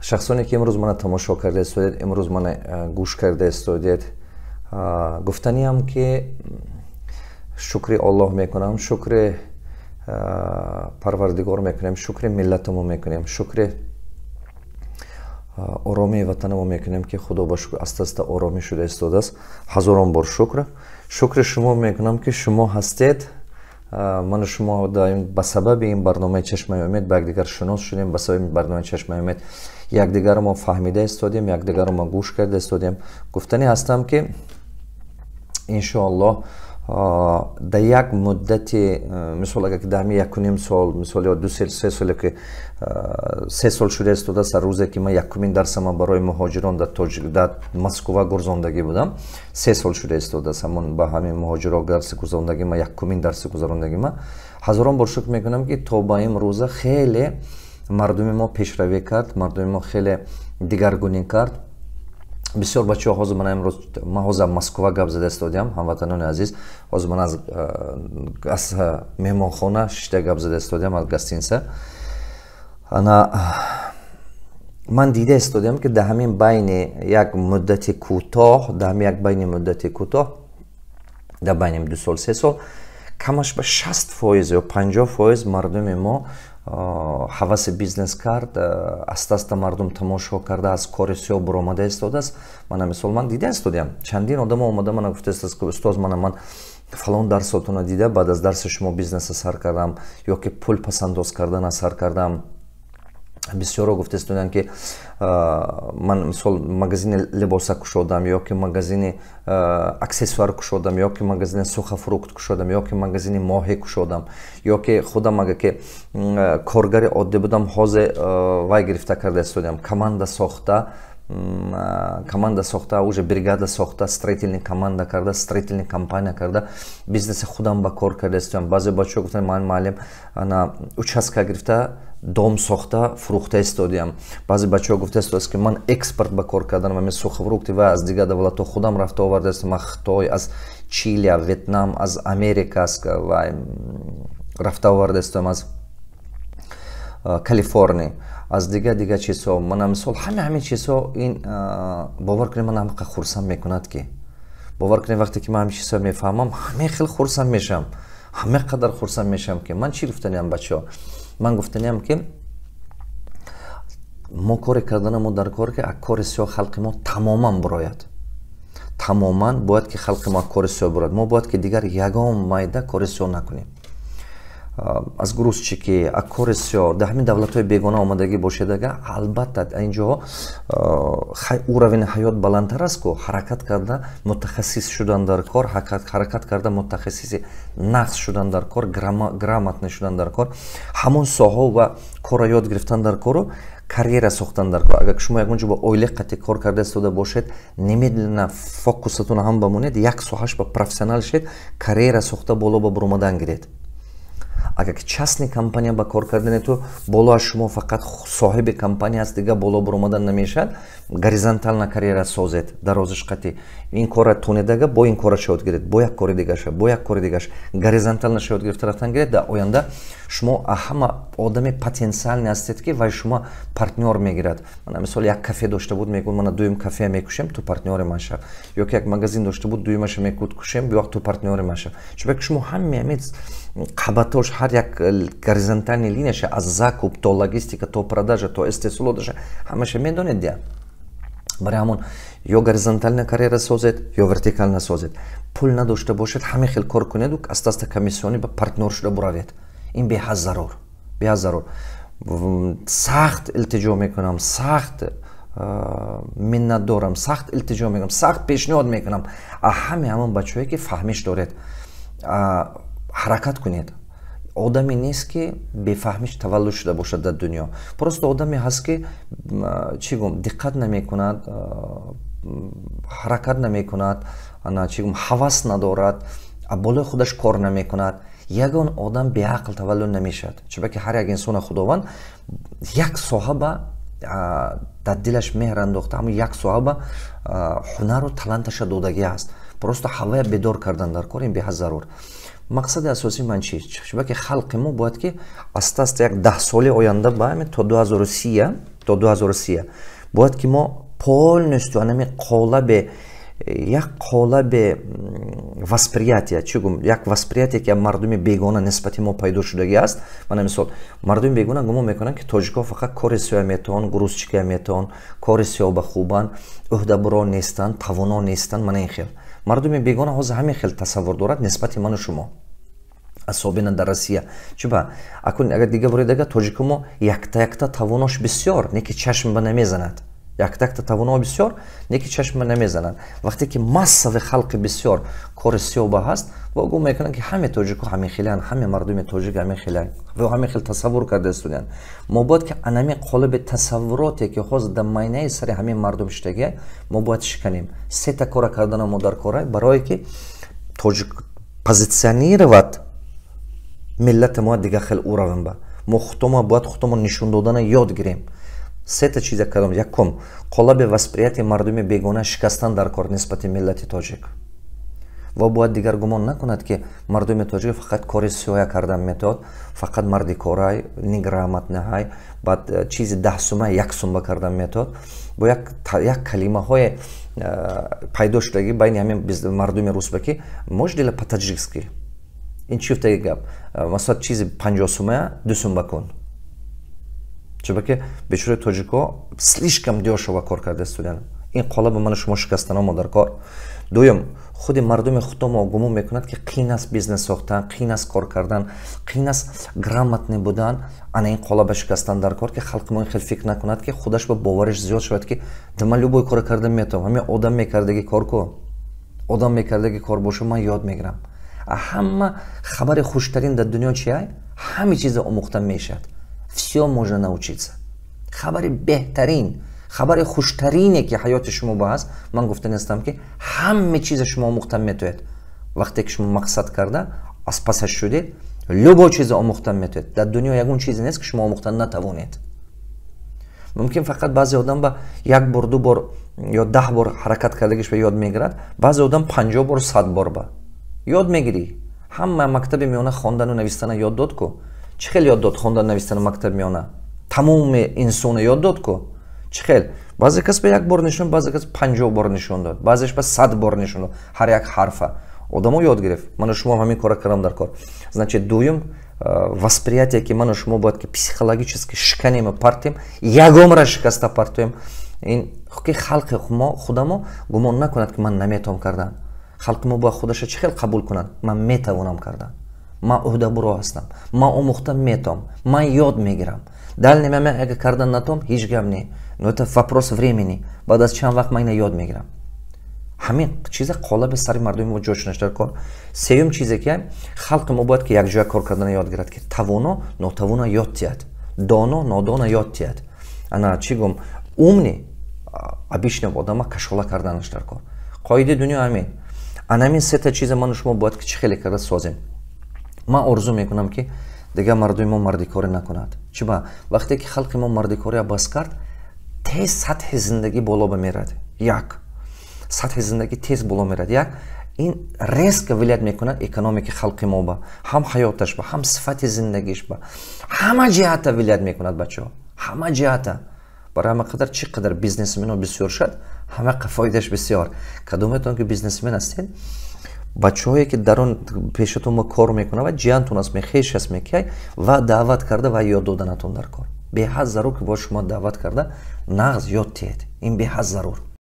Шахсоне, ки имрӯз мана тамошо карда истодед, имрӯз мана гӯш карда истодед, гуфтаниам, ки шукри Оллоҳ мекунам, шукри Парвардигор мекунем, шукри миллатамо мекунем, шукри оромии ватанамо мекунем, ки, Худо ба шукр, аста аста оромӣ шуда истодааст. Ҳазорон бор шукр. Шукри шумо мекунам, ки шумо ҳастед. Ману шумо ба сабаби ин барномаи «Чашмаи умед» ба якдигар шинос шудем, ба сабаби барномаи «Чашмаи умед» якдигарро мо фаҳмида истодем, якдигарро мо гӯш карда истодем. Гуфтанӣ ҳастам, ки иншоаллоҳ, дар як муддати, мисол, агар ки дар ҳамин 1,5 сол, мисол, ё 2, 3 соле, ки 3 сол шуда истодааст аз рӯзе, ки ман якумин дарсама барои муҳоҷирон дар Москва гузарондагӣ будам, 3 сол шуда истодааст ҳамон ба ҳамин муҳоҷиро дарси гузарондагӣ ма, якумин дарси гузарондагӣ ма. Ҳазорон бор шукр мекунам, ки то ба имрӯза хеле мардуми мо пешравӣ кард, мардуми мо хеле дигаргунӣ кард. Бисёр бачаҳо ҳозир ман имрӯз, ман ҳозир Москва гап зада истодиам, ҳамватанони азиз, ҳозир ман аз меҳмонхона шишта гап зада истодиам, аз гостиница. Ана ман дида истодиам, ки дар ҳамин байни як муддати кӯтоҳ, дар ҳамин як байни муддати кӯтоҳ, дар байни 2 сол, 3 сол, камаш ба 60% ё 50% мардуми мо ҳаваси бизнес кард. Аста аста мардум тамошо карда, аз кори сиёҳ буромада истодааст. Мана, мисол, ман дида истодиам, чандин одамо омада мана гуфтааст, ки устоз, мана ман фалон дарсотона дида, баъд аз дарси шумо бизнеса сар кардам ё ки пул пасандоз кардана сар кардам. Бисёро гуфта истоданд, ки ман, мисол, магазини либоса кушодам ё ки магазини аксессуар кушодам, ё ки магазини сухофрукт кушодам, ё ки магазини моҳӣ кушодам, ё ки худам агар ки коргари оддӣ будам, ҳозир вай гирифта карда истодиам, команда сохта, уже бригада сохта, строительный команда карда, строительный компания карда, бизнеси худам ба кор карда истодиам. Баъзе бачаҳо гуфтанд: ман, муаллим, ана участка гирифта, дом сохта, фурӯхта истодиам. Баъзе бачаҳо гуфта истодааст, ки ман экспорт ба кор карданам, ами сухофрукты ва аз дигар давлатҳо худам рафта оварда истодам, аз Хитой, аз Чилия, Ветнам, аз Америка, ва рафта оварда истодам, аз Калифорния, аз дигар дигар чизҳо. Мана, мисол, ҳама ҳамин чизҳо ин, бовар кунед, ман ҳамақа хурсанд мекунад, ки бовар кунед, вақте ки ман ҳамин чизҳо мефаҳмам, ҳамин хел хурсанд мешавам, ҳама қадар хурсанд мешавам, ки ман чӣ гуфтаниам, бачаҳо? Ман гуфтаниам, ки мо коре карданамо дар кор, ки аз кори сиёҳ халқи мо тамоман бурояд. Тамоман бояд ки халқи мо аз кори сиёҳ бурояд. Мо бояд ки дигар ягон майда кори сиёҳ накунем, аз грузчикӣ, аз кори сиёҳ. Дар ҳамин давлатҳои бегона омадагӣ бошед ага, албатта, ин ҷоҳо уровени ҳаёт баландтар аст ку, ҳаракат карда мутахассис шудан дар кор, ҳаракат карда мутахассиси нағз шудан дар кор, грамотный шудан дар кор, ҳамон соҳа ва корро ёд гирифтан дар кору карьера сохтан дар кор. Агар шумо ягон ҷо ба оила қатъи кор карда истода бошед, немедленно фокусатонро ҳам бамонед, як соҳаш ба профессионал шед, карьера сохта, боло ба буромадан гиред. Агар ки частный компания ба кор кардане, ту боло аз шумо фақат соҳиби компания аст, дигар боло буромадан намешавад. Горизонтально карьера созед, дарозиш қатӣ ин кора тонедага, бо ин кора шояд гиред, бо як кори дигаша, бо як кори дигаш, горизонтально шояд гирифта рафтан гиред. Дар оянда шумо ҳама одами потенциальный ҳастед, ки вай шумо партнёр мегирад. Мана, мисол, як кафе дошта буд, мегӯ: мана дуюм кафе мекушем, ту партнёри ман шав. Ё ки як магазин дошта буд, дуюмаша мекуд кушем, ё ту партнёри ман шав. Чунки шумо ҳаме ҳамин қабатош, ҳар як горизонтальный линияша, аз закуп то логистика, то продажа, то истеҳсолоташа, ҳамаша медонед дия. Барои ҳамон ё горизонтально карьера созед, ё вертикально созед. Пул надошта бошед, ҳамин хел кор кунеду аста аста комиссионӣ ба партнёр шуда буравед. Ин беҳад зарур, беҳад зарур. Сахт илтиҷо мекунам, сахт миннатдорам, сахт илтиҷо мекунам, сахт пешниҳод мекунам ҳаме ҳамон бачаҳое, ки фаҳмиш доред, ҳаракат кунед. Одаме нест, ки бефаҳмиш таваллуд шуда бошад дар дунё. Просто одаме ҳаст, ки, чӣ гум, диққат намекунад, ҳаракат намекунад, ана, чӣ гум, ҳавас надорад, болои худаш кор намекунад. Ягон одам беақл таваллуд намешавад, чунки ҳар як инсона Худованд як соҳа ба дар дилаш меҳр андохта, ҳамн як соҳа ба ҳунару таланташа додагӣ аст. Просто ҳавая бедор кардан дар кор, ин беҳад зарур. Мақсади асосии ман чи? Чунки халқи мо бояд ки аста аста як 10 соли оянда ба то 2030. То 2030 бояд ки мо полностью анами қолабе, як қолабе восприятие, чӣ гум, як восприятие, ки мардуми бегона нисбати мо пайдо шудагӣ аст. Мана мисол, мардуми бегона гумон мекунанд, ки тоҷикҳо фақат кори сиёҳ метавон, грузчикия метавон, кори сиёҳ ба хубанд, ӯҳдабуро нестанд, тавоно нестанд. Мана ин хел мардуми бегона ҳозир ҳамин хел тасаввур дорад нисбати ману шумо, особенно дар Россия. Чуба акун агар дига бори дага тоҷико мо якта якта тавонош бисёр, не ки чашм ба намезанад. Якта якта тавоно бисёр, не ки чашм ба намезанад. Вақте ки массави халқи бисёр кори сиёҳ ба ҳаст, ва гумон мекунанд, ки ҳаме тоҷико ҳамин хеланд, ҳаме мардуми тоҷик ҳамин хеланд ва ҳамин хел тасаввур карда истодиянд. Мо бояд ки анами қолаби тасаввуроте, ки ҳозир дар майнаи сари ҳамин мардум шидагия, мо бояд шиканем. Сета кора кардана мо дар кора, барое ки тоҷик позиционировать миллати мо дигар хел уровень ба мо худомо бояд худомо нишон додана ёд гирем. Сета чиза кардам. Якум, қолаби восприятие мардуми бегона шикастан дар кор нисбати миллати тоҷик, ва бояд дигар гумон накунад, ки мардуми тоҷик фақат кори сиёя кардан метавод, фақат марди корай, неграмотный, баъд чизи 10 сума 1 сумба кардан метавод. Бо як калимаҳое пайдо шудагӣ байни ҳамин мардуми русба, ки можешь делать по-таджикски. Ин чӣ гуфтаги гап? Масалан, чизи 50 сумая 2 сумба кун. Чунки бечораи тоҷикҳо слишком дёшево кор карда истодиянд. Ин қолаби ману шумо шикастанамо дар кор. Дуюм, худи мардуми худомо гумон мекунад, ки қин аст бизнес сохтан, қин аст кор кардан, қин аст грамотный будан. Ана ин қолаба шикастан дар кор, ки халқи мо ин хел фикр накунад, ки худаш ба бовариш зиёд шавад, ки ман любой кора карда метавонам. Ҳамин одам мекардаги кор ку, одам мекардаги кор боша, ман ёд мегирам. Ҳама хабари хуштарин дар дунё чи ай? Ҳаме чиза омӯхта мешавад, всё можно научиться. Хабари беҳтарин, хабари хуштарине, ки ҳаёти шумо ба ҳаст, ман гуфта нестам, ки ҳаме чиза шумо омӯхта метавонед. Вақте ки шумо мақсад карда аз пасаш шудед, любой чиза омӯхта метавонед. Дар дунё ягон чизе нест, ки шумо омӯхта натавонед. Мумкин фақат баъзе одам ба як бор, ду бор ё 10 бор ҳаракат кардагиш ба ёд мегирад, баъзе одам 50 бор, 100 бор ба ёд мегирӣ. Ҳама мактаби миёна хондану навистана ёд дод ку. Чӣ хел ёд дод хондану навистану мактаби миёна? Тамоми инсона ёд дод ку. Чӣ хел? Баъзе кас ба як бор нишон, баъзе кас 50 бор нишон дод, баъзеш ба 100 бор нишон дод. Ҳар як ҳарфа одамо ёд гирифт. Ману шумо ҳамин кора кардам дар кор. Значит, дуюм восприятие, ки ману шумо бояд ки психологически шиканем, партем, ягонра шикаста партоем, ин ки халқи мо худамо гумон накунад, ки ман наметавонам кардан. Халқи мо бояд худаша чӣ хел қабул кунад? Ман метавонам кардан, ман ӯҳдабуро ҳастам, ман омӯхта метавонам, ман ёд мегирам. Дальний момент агар кардан натавонам, ҳеҷ гап не, но это вопрос времени, баъд аз чанд вақт ман ина ёд мегирам. Ҳамин чиза қолаби сари мардуми мо ҷо шунаш дар кор. Сеюм чизе, ки халқи мо бояд ки якҷоя кор кардана ёд гирад, ки тавоно нотавоно ёд тиҳад, доно нодона ёд тиҳад. Ана чӣ гум, умный обычный одама кашола карданаш дар кор. Қоидаи дунё ҳамин. Ана ҳамин сета чиза ману шумо бояд ки чӣ хеле карда созем. Ман орзу мекунам, ки дигар мардуми мо мардикорӣ накунад. Чиба? Вақте ки халқи мо мардикория бас кард, тез сатҳи зиндагӣ боло ба мерад. Як сатҳи зиндагӣ тез боло мерад, як ин резко влиять мекунад экономики халқи мо ба, ҳам ҳаёташ ба, ҳам сифати зиндагиш ба, ҳама ҷиҳата влиять мекунад, бачаҳо, ҳама ҷиҳата. Барои ҳама қадар чӣ қадар бизнесмено бисёр шуд, ҳама фоидаш бисёр. Кадометон ки бизнесмен ҳастед, бачаҳое ки дар он пешатон ма кор мекунад ва ҷиянтон аст, мехеш аст, мекияй ва даъват карда ва ёд доданатон дар кор. Беҳад зарур, ки бояд шумо даъват карда нағз ёд тиҳед. Ин беҳад зарур.